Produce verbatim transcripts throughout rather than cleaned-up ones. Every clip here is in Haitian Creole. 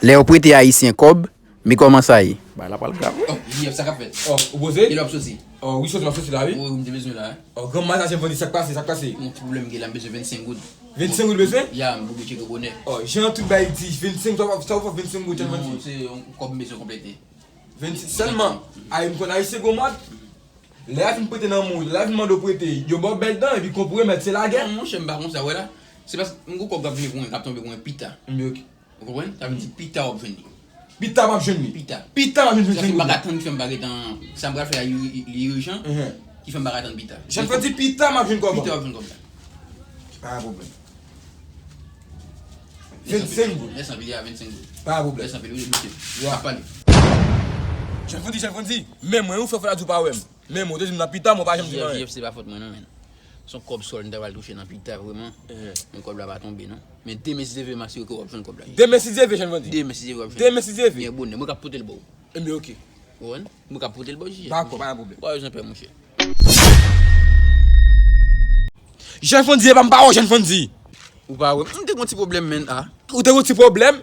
Lè yo prete Ayisyen kòb, men kòman sa ye? Bagay la pral grav, wi. Oh, J F, sa k ap fèt? Oh, ou poze? E lè w ap soti? Oh, wi, soti, m ap soti la, wi. Wi, m te bezwen la, wi. Oh, granma sa, Jèn Fandi, sa k pase, sa k pase? Yon ti pwoblèm m gen la, m bezwen vennsenk goud. Vennsenk goud bezwen? Ya, m oblije tcheke bonè. Oh, jan tout bagay di, vennsenk, sa w ap fè vennsenk goud, Jèn Fandi? Non, se yon kòb m bezwen konplete. Vennsenk sèlman? Ay, m konn Ayisyen gwo mòd. Lè y ap vin prete nan moun, lè y ap vin mande w prete, yo ba w bèl dan, epi kon pou remèd, se lagè. Non, monchè, m pa konsa, w wè la. Se paske m gon kòb k ap vini pou mwen, k ap tonbe pou mwen pita. Enben, oke. Ou konprann? Sa vle di pita w ap jwenn li. Pita m ap jwenn li. Pita. Pita m ap jwenn vennsenk goud la. Sa fè m pa ka tann, ki fè m pa gentan, sa m pral fè a, li, li, li ijan, ki fè m pa ka tann pita. Jèn Fandi, pita m ap jwenn kòb la. Pita w ap jwenn kòb la. Pa gen pwoblèm. Vennsenk goud. Mèsi anpil, ya, vennsenk goud. Pa gen pwoblèm. Mèsi anpil, wi, mesye. Ya. N ap pale. Jèn Fandi, Jèn Fandi, men mwen, ou fè fò la di w pa wè m. Men mwen, ou te di m nan pita, mwen pa janm di m anyen. J F, se pa fòt mwen non, men. Se yon kòb sòl m ta pral touche nan pita, vrèman. Men kòb la pa tonbe, non. Men demen, si Dye vle, m asire ke w ap jwenn kòb la. Demen, si Dye vle, Jèn Fandi. Demen, si Dye vle, w ap jwenn. Demen, si Dye vle. Byen bonè, mwen k ap pote l ba w. Enben, oke. Ou konprann? Mwen k ap pote l ba w, J F. Dakò, pa gen pwoblèm. Pa bezwen pè, monchè. Jèn Fandi, e pa m pa wè w, Jèn Fandi. Ou pa wè m. M te gon ti pwoblèm, menn, a. Ou te gon ti pwoblèm?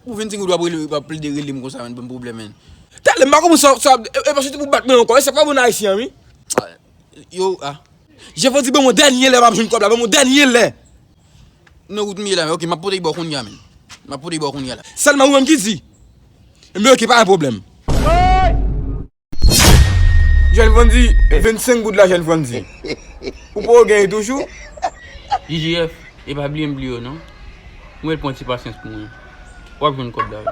Ou vin di w ap rele, w ap plede rele m konsa, menn, ban m pwoblèm, menn. Talè, m pa konprann sa, sa, e, e pa soti pou bat mwen ankò. E sa pa bon Ayisyen an, wi. A, yo, a. Jèn Fandi, ban m yon dènye lè, m ap jwenn kòb la, ban m yon dènye lè. Nan wout m ye la, men, oke, m ap pote l ba w kounye a, menn. M ap pote l ba w kounye a la. Sèlman ou menm ki di. Enben, oke, pa gen pwoblèm. Jèn Fandi, vennsenk goud la, Jèn Fandi. Ou poko genyen toujou? J J F, e pa bliye m bliye w non. Mwen pran ti pasyans pou mwen. W ap jwenn kòb la, wi.